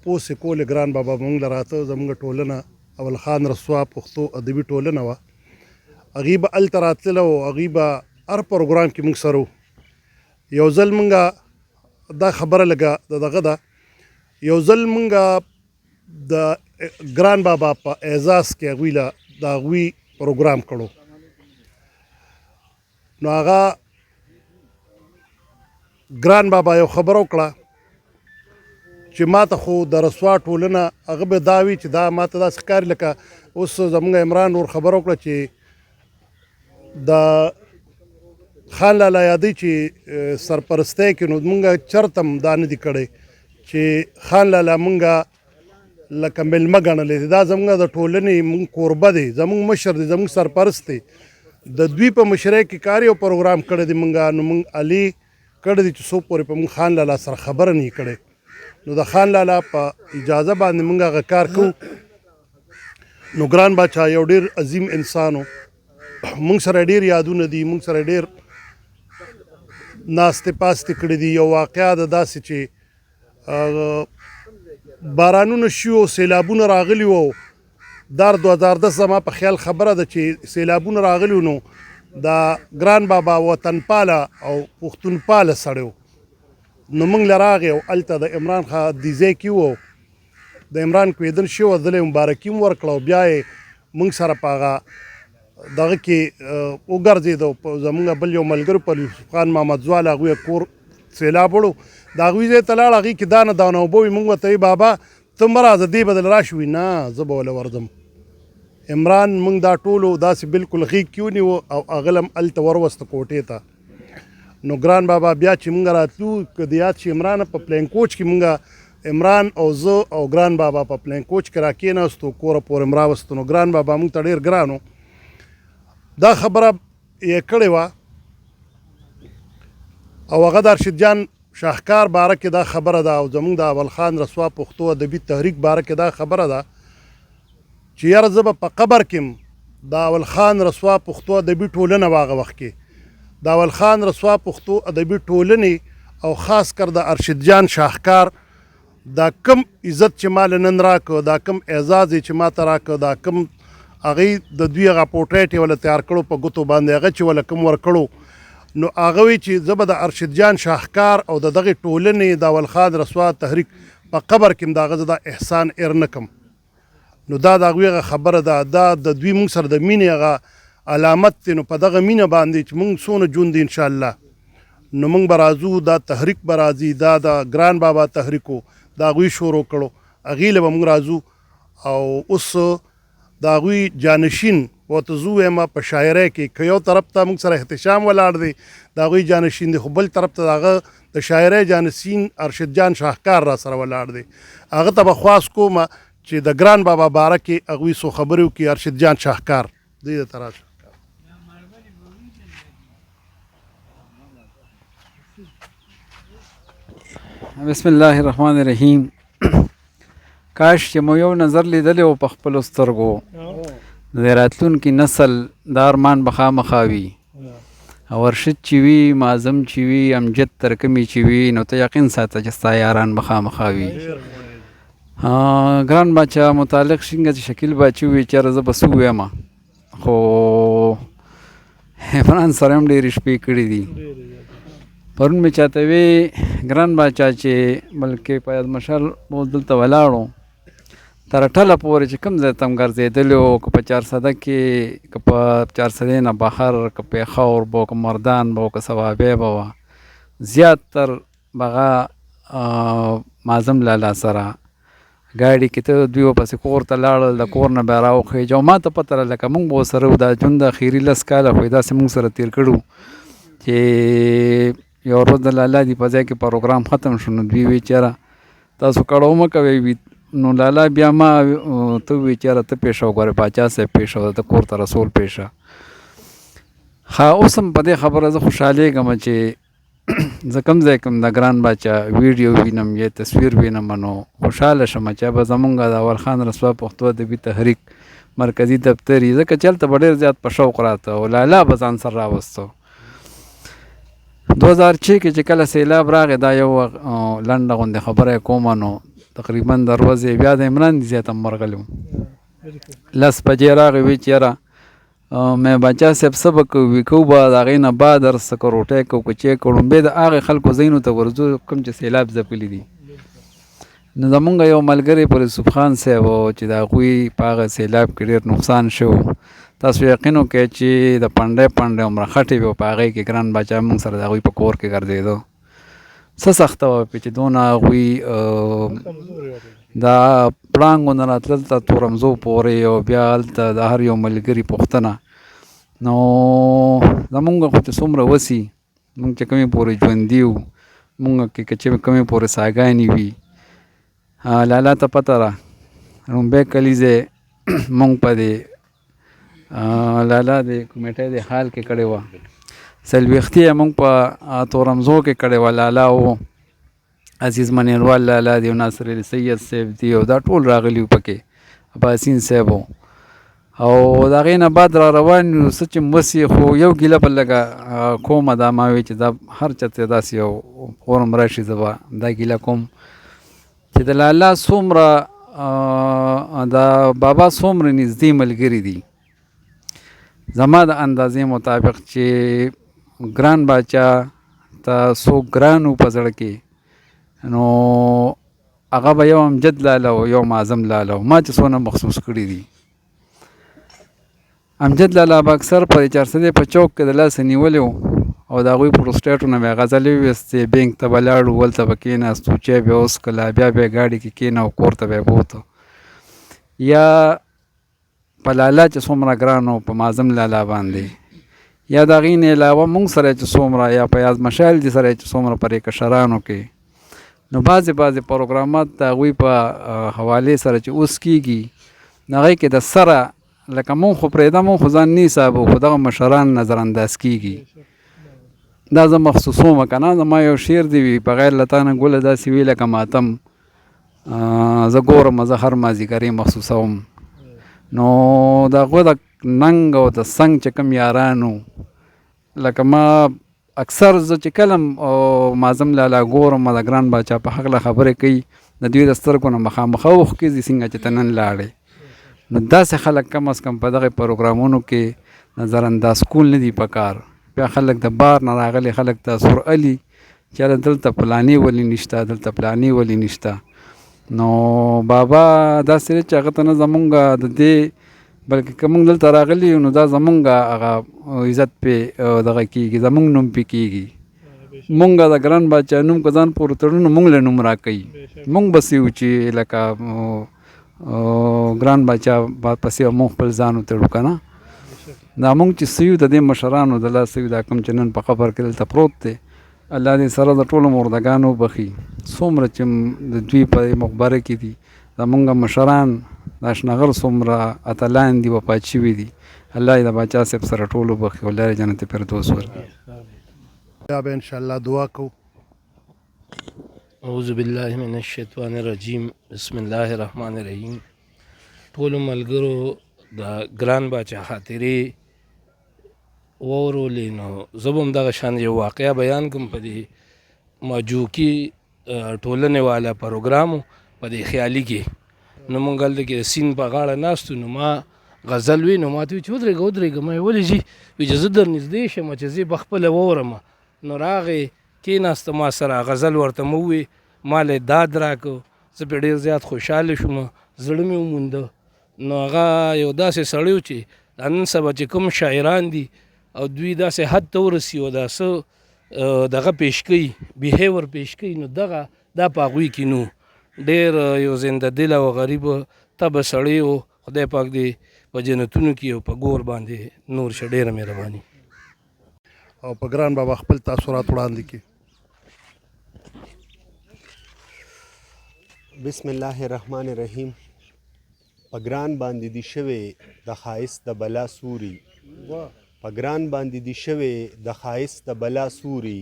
تپوس یې کولې، ګران بابا به مونږ له راته، زمونږ ټولنه اول خان رسوا پښتو ادبي ټولنه وه، هغوی به هلته راتلل او هغوی به هر پروګرام کې مونږ سره وو. یو ځل مونږ دا خبره لږه د دغه ده، یو ځل مونږ د ګران بابا په اعزاز کې هغوی له د هغوی پروګرام کړو، نو هغه ګران بابا یو خبره وکړه چې ما ته خو د رسوا ټولنه هغه به دا وي چې دا ما ته داسې ښکاري لکه اوس زمونږ عمران ور خبره وکړه چې د خان لالا یادی چې سرپرستی کې، نو مونږ چرته هم دا نه دي کړی چې خان لالا مونږ لکه مېلمه ګڼلی دی. دا زمونږ د ټولنې مونږ کوربه دی، زمونږ مشر دی، زمونږ سرپرست دی. د دوی په مشرۍ کې کار یو پروګرام کړی دی مونږ، نو مونږ علي کړی دی چې څو پورې په مونږ خان لالا سره خبره نه کړې، نو د خان لالا په اجازه باندې مونږ هغه کار کوو. نو ګران باچا یو ډیر عظیم انسان و، مونږ سره ډیر یادونه دي، مونږ سره ډیر ناستې پاستې کړې دي. یو واقعا ده داسې چې بارانونه شوي او سیلابونه راغلي وو، دار 2010 زما په خیال خبره ده چې سیلابونه راغلي، نو دا ګران بابا وطنپاله او پښتونپاله سړی و، نو موږ له راغی او هلته د عمران خان دې ځای کې وو، د عمران کویدن شوی، دله یې مبارکي هم ورکړه او بیا یې موږ سره په هغه دغه کې وګرځېدو. زمونږ بل یو ملګری پر یوسف خان محمد زوال هغوی کور سیلاب وړو، د هغوی ځای ته لاړ، هغوی کې دانه دانه اوبه وي، موږ ورته وایي بابا ته مه راځه، دې به دله راشي، وایي نه زه به وله ورځم. عمران موږ دا ټولو داسې بالکل غېږ کې ونیو او هغه له هم هلته وروسته کوټې ته. نو ګران بابا بیا چې موږ راتلو، که د یاد شي عمران، په پلین کوچ کې موږ عمران او زه او ګران بابا په پلین کوچ کې راکېناستو، کوره پورې م راوستو. نو ګران بابا موږ ته ډېر ګران و. دا خبره یې کړې وه او هغه د ارشد جان شاهکار باره کې دا خبره ده او زمونږ د اول خان رسوا پښتو ادبي تحریک باره کې دا خبره ده چې یاره زه به په قبر کې د اول خان رسوا پښتو ادبي ټولنه وه، هغه وخت کې د اول خان رسوا پښتو ادبي ټولنې او خاص کر د ارشد جان شاهکار دا کم عزت چې ما له نن راکړ، دا کم اعزاز یې چې ما ته راکړ، دا کم هغې د دوی هغه پورټریټ یې وله تیار کړو په ګوتو باندې، هغه چې وله کم ورکړو، نو هغه وی چې زه به د ارشد جان شاهکار او د دغې ټولنې د اول خان رسوا تحریک په قبر کې هم د هغه زه دا احسان هېر نه کړم. نو دا د هغوی هغه خبره ده، دا د دوی موږ سره د مینې هغه علامت دی. نو په دغه مینه باندې چې موږ څونه ژوند دی انشاءالله، نو موږ به راځو، دا تحریک به راځي، دا د ګران بابا تحریک و، د هغوی شروع کړو، هغې له به موږ راځو. او اوس د هغوی جانشین ورته زه ووایم په شاعرۍ کې که یو طرف ته موږ سره احتشام ولاړ دی، د هغوی جانشین دی، خو بل طرف ته د هغه د شاعرۍ جانشین ارشد جان شاهکار را سره ولاړ دی. هغه ته به خواست کوم چې د ګران بابا باره کې هغوی څو خبرې وکړي. ارشد جان شاهکار دوی ته راشه. بسم الله الرحمن الرحیم. کاش چې مو یو نظر لیدلی و په خپلو سترګو، د راتلونکي نسل دا ارمان به خامخا وي. او ارشد چې وي، معظم چې وي، امجد ترکمي چې وي، نو ته یقین ساته چې ستا یاران به خامخا وي. ګران باچا متعلق څنګه چې شکیل باچا وي، چېرې زه به څه ووایم، خو عمران سره هم ډېرې شپې کړې دي. پرون مې چاته وی ګران باچا چې بلکې په یاد مشال اوس دلته ولاړو تر ټله پورې چې کوم ځای ته هم ګرځېدلی و، که په چارسده کې، که په چارسدې نه بهر، که پېښور به و، که مردان به و، که صوابۍ به وه، زیات تر به هغه معظم لالا سره ګاډي کې ته دوی ورپسې کور ته لاړل، د کور نه بیا راوخېژه. او ما ته پته ده لکه موږ به ورسره وو، دا ژوند اخري 10 کاله خو یې داسې موږ سره تېر کړي وو چې یو ورځ د لالا دي په ځای کې پروګرام ختم شو، نو دوی وی چې یاره تاسو کړو مه کوئ وي. نو لالا بیا ما ته ووی چې یاره ته پېښه وګوره، پاچا صاحب پېښه وه، ته کور ته رسول پېښه. ښه اوس هم په دې خبره زه خوشحالېږم چې زه کوم ځای کوم د ګران باچا ویډیو وینم یا تصویر وینم، نو خوشحاله شم چې به زمونږ د اول خان رسوا پښتو ادبي تحریک مرکزي دفتر یې، ځکه چې هلته به ډېر زیات په شوق راته او لالا به ځان سره راوستو. 2006 کې چې کله سیلاب راغی، دا یو لنډه غوندې خبره یې کوم، نو تقریبا د ورځې بیا د عمران دي ځای ته هم ورغلی وم. 10 بجې راغی، وی چې یاره مې باچا صاحب څه به کوو؟ وی کوو به د هغې نه بعد هر څه، که روټۍ کوو که چای کوو، ړومبی د هغې خلکو ځایونو ته ورځو کوم چې سیلاب ځپلي دي. نو زمونږ یو ملګری پر یوسف خان صاحب چې د هغوی په هغه سیلاب کې ډېر نقصان شو، تاسو یقین وکړئ چې د پنډۍ پنډۍ عمره خټې به په هغې کې ګران باچا موږ سره د هغوی په کور کې ګرځېدو. څه سخته وه پې چې دونه هغوی د پړانګو نه راتلل تر تورمزو پورې، او بیا هلته د هر یو ملګري پوښتنه. نو زمونږ خو چې څومره وسي، مونږ چې کومې پورې ژوندي یو، مونږ کې که چې کومې پورې ساګانې وي، لالا ته پته ده، ړومبی کلیزه مونږ په دې لالا د کمیټې د حال کې کړې وه، څلوېښتي یې مونږ په تورمزو کې کړې وه. لالا و عزیز منیروال لالا دی او ناصر علي سید صاحب دی او دا ټول راغلي وو پکې، اباسین صاحب و. او د هغې نه بعد را روان یو، څه چې وسي. خو یو ګیله به لږه کومه دا ما وی چې دا هر چاته داسې یو فورم راشي، زه به دا ګیله کوم چې د لالا څومره د بابا څومره نږدې ملګري دي، زما د اندازې مطابق چې ګران باچا ته څوک ګران وو په زړه کې، نو هغه به یو امجد لاله او یو معظم لاله و. ما چې څونه مخصوص کړي دي، امجد لالا به اکثر په چارسدې په چوک کې د لاسه نیولی و او د هغوی پروسټیټونه به یې غزلې وویستې. بینک ته به لاړو، هلته به کېناستو، چای به یې وڅښله، بیا به یې ګاډي کې کېنه او کور ته به یې بوته. یا په لالا چې څومره ګران و، په معظم لالا باندې، یا د هغې نه علاوه مونږ سره چې څومره، یا په یاز مشال دي سره چې څومره پرې کشرانو کې، نو بعضې بعضې پروګرامات د هغوی په حوالې سره چې اوس کېږي، نو هغې کې د سره لکه مونږ خو پرېږده، مونږ خو ځان نه حسابو، خو دغه مشران نظر انداز کېږي. دا زه مخصوصوم که نه، زما یو شعر دی وي، بغیر له تا نه ګله داسې وي لکه ماتم، زه ګورم زه هر مازدیګری مخصوصوم. نو د هغو د ننګ او د څنګ چې کوم یاران وو، لکه ما اکثر زه چې کله معظم لالا ګورم، د ګران باچا په هکله خبرې کوي، د دوی د سترګو نه مخامخ اوښکې ځي څنګه چې ته نن لاړې. نو داسې خلک کم از کم په دغه پروګرامونو کې نظر انداز کول نه دي پکار. بیا خلک د بار نه راغلي خلک تاثر الي چې یاره دلته پلانې ولې نشته، دلته پلانې ولې نشته. نو بابا داسې دی چې هغه ته نه زمونږ د دې، بلکې که مونږ دلته راغلي یو نو دا زمونږ هغه عزت پې دغه کېږي، زمونږ نوم پې کېږي. مونږ د ګران باچا نوم که ځان پورې تړو نو مونږ له نوم راکوي، مونږ به څه یو چې لکه ګران باچا پسې مونږ خپل ځان وتړو که نه. دا مونږ چې څه یو د دې مشرانو د لاسه یو، دا کوم چې نن په قبر کې دلته پروت دی، الله دې سره د ټولو مردګانو وبخښي. څومره چې د دوی په مقبره کې دي، زمونږ مشران د اشنغر څومره اتلان دي وفات شوي دي، الله دې د باچا صاحب سره ټول وبخښي او الله دې جنت فردوس ورکړي. بیا به انشاءالله دعا کوو. اعوذ بالله من الشیطان الرجیم، بسم الله الرحمن الرحیم. ټولو ملګرو د ګران باچا خاطرې وورولې، نو زه به هم دغه شان یو واقعه بیان کوم. په دې ماجوکي ټولنې والا پروګرام په دې خیالي کې، نو مونږ هلته کې سیند په غاړه ناست وو، نو ما غزل وی، نو ما ته وی چې ودرېږه ودرېږه. ما یې ولې ځي؟ وی چې زه در نږدې شم چې زه به خپله واورم. نو راغی کېناسته ما سره، غزل ورته مو ووی، ما له یې داد راکړ، زه پرې ډېر زیات خوشحاله شوم، زړه مې ومونده. نو هغه یو داسې سړی و چې دا نن سبا چې کوم شاعران دي او دوی داسې حد ته ورسي او دا څه دغه پیش کوي، بیهیور پیش کوي، نو دغه دا په هغوی کې نو ډېر یو زنده دل او غریب طبع سړی و. خدای پاک دې په جنتونو کې او په ګور باندې نور شه. ډېره مهرباني. او په ګران بابا خپل تاثرات وړاندې کړي. بسم الله الرحمن الرحیم. په ګران باندې دی شوی د ښایست د بلا سوري، په ګران باندې دی شوی د ښایست د بلا سوري،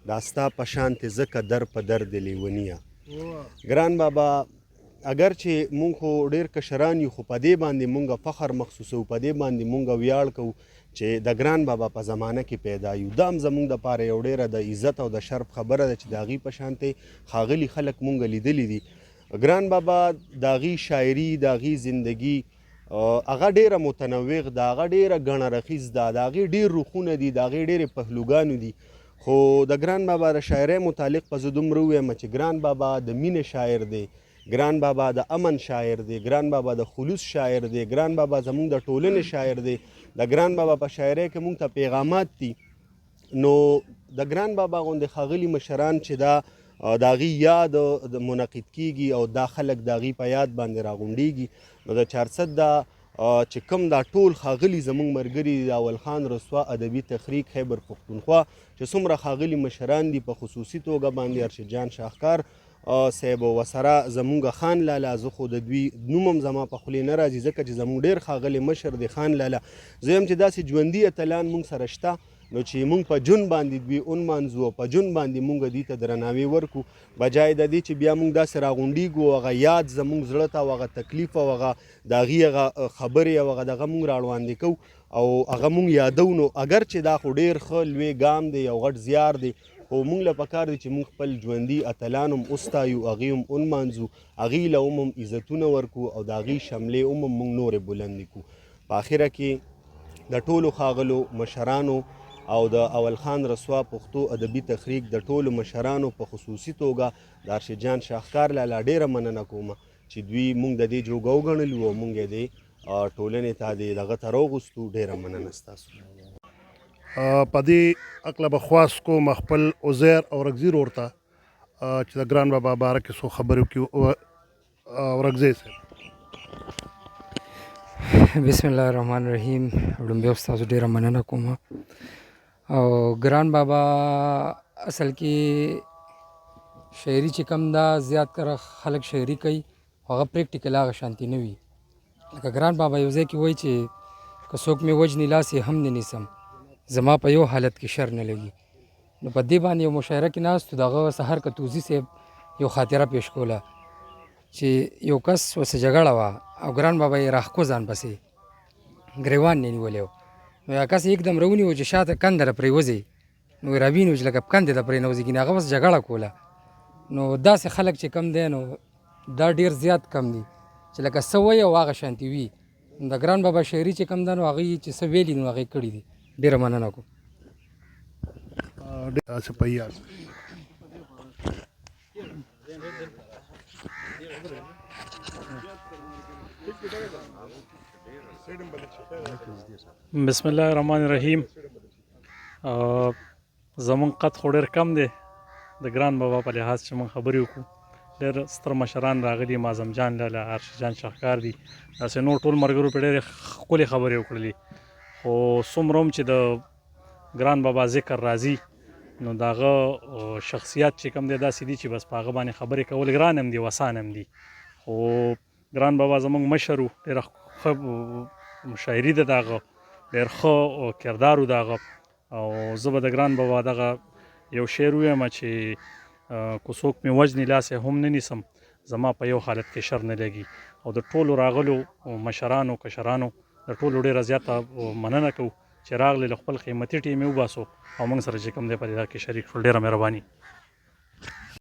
دا ستا په شانتې ځکه در په در دی لیونیه. ګران بابا اگر چې مونږ خو ډیر کشران یو، خو په دې باندې مونږ فخر مخصوصو، په دې باندې مونږ ویاړ کوو چې د ګران بابا په زمانه کې پیدا یو. دا هم زمونږ دپاره یو ډېره د عزت او د شرف خبره ده چې د هغوی په شانتې ښاغلي خلک مونږ لیدلي دي. ګران بابا د هغې شاعري، د هغې زندګي هغه ډېره متنوع ده، هغه ډېره ګڼ اړخیز ده، د هغې ډېر رخونه دي، د هغې ډېرې پهلوګانې دي. خو د ګران بابا د شاعرۍ متعلق په زه دومره ووایم چې ګران بابا د مینې شاعر دی، ګران بابا د امن شاعر دی، ګران بابا د خلوص شاعر دی، ګران بابا زمونږ د ټولنې شاعر دی. د ګران بابا په شاعرۍ کې مونږ ته پیغامات دي. نو د ګران بابا غوندې ښاغلي مشران چې دا د هغې یاد منعقد کیږي او دا خلک د هغې په یاد باندې راغونډیږي، نو د چارسد دا چې کوم دا ټول ښاغلي زمونږ ملګري دي، د اول خان رسوا ادبي تخریک خیبر پښتونخوا چې څومره ښاغلي مشران دي، په خصوصي توګه باندې ارشد جان شاهکار صاحب وسره زمونږ خان لالا، زه خو د دوی نوم هم زما په خولې نه راځي ځکه چې زمونږ ډېر ښاغلی مشر دی خان لالا. زه یم چې داسې ژوندي اتلان مونږ سره شته، نو چې مونږ په جون باندې دوی ونمانځو او په جون باندې مونږ دوی ته درناوی ورکو، بجای د دې چې بیا مونږ داسې راغونډیږو، هغه یاد زمونږ زړه ته او هغه تکلیف او هغه د هغې هغه خبرې او هغه دغه مونږ راوړاندې کوو او هغه مونږ یادو. نو اګر چې دا خو ډېر ښه لوی ګام دی او غټ زیار دی، خو مونږ له پکار دی چې مونږ خپل ژوندي اتلان هم وستایو، هغې هم ونمانځو، هغې له هم هم عزتونه ورکو او د هغې شملې هم هم مونږ نورې بلندې کړو. په اخره کې د ټولو ښاغلو مشرانو او د اول خان رسوا پښتو ادبي تخریک د ټولو مشرانو په خصوصي توګه د ارشد جان شاهکار لالا ډېره مننه کوم چې دوی مونږ د دې جوګه وګڼلو او مونږ یې دې ټولنې ته دې دغه ته راوغوستو. ډېره مننه ستاسو. په دې هکله به خواست کوم خپل عزیر اورکزي ورور ته چې د ګران بابا باره کې څو خبرې وکړي. اورکزی صاحب. بسم الله الرحمن الرحیم. لومړی ستاسو ډېره مننه کوم. او ګران بابا اصل کې شاعري چې کوم ده، زیات کره خلک شاعري کوي خو هغه پریکټیکل هغه شانتي نه وي. لکه ګران بابا یو ځای کې وایي چې که څوک مې وژني لاس یې هم نه نیسم، زما په یو حالت کې شر نه لګي. نو په دې باندې یو مشاعره کې ناست وو، د هغه سحر کتوزي صاحب یو خاطره پیش کوله چې یو کس ورسره جګړه وه او ګران بابا یې راښکو ځان پسې ګریوان یې نیولی و. نو یو کس یې یکدم راونیو چې شاته کنده له پرېوځي، نو یې راوینو چې لکه کندې ته پرې نه وځي، ګینه هغه بس جګړه کوله. نو داسې خلک چې کم دی نو دا ډېر زیات کم دي چې لکه څه وایي او هغه شانتي وي. د ګران بابا شاعري چې کوم ده نو هغه یې چې څه ویلي نو هغه یې کړي دي. ډېره مننه کوم. ډېر په یاد. بسم الله الرحمن الرحیم. زمونږ قد خو ډېر کم دی د ګران بابا په لحاظ چې مونږ خبرې وکړو. ډېر ستر مشران راغلي، معظم جان لالا، ارشد جان شاهکار دي، داسې نور ټول ملګرو په ډېرې ښکلې خبرې وکړلې. خو څومره هم چې د ګران بابا ذکر راځي نو د هغه شخصیت چې کوم دی داسې دي چې بس په هغه باندې خبرې کول ګران هم دي او اسان هم دي. خو ګران بابا زمونږ مشر و، ډېره ښه شاعري ده د هغه، ډېر ښه کردار و د هغه. او زه به د ګران بابا دغه یو شعر ووایم چې که څوک مې وژني لاس یې هم نه نیسم، زما په یو حالت کې شر نه لګي. او د ټولو راغلو مشرانو کشرانو د ټولو ډېره زیاته مننه کوو چې راغلې له خپل قیمتي ټیم یې وباسو او موږ سره چې کوم دی په دې کې شریک شول. ډېره مهرباني.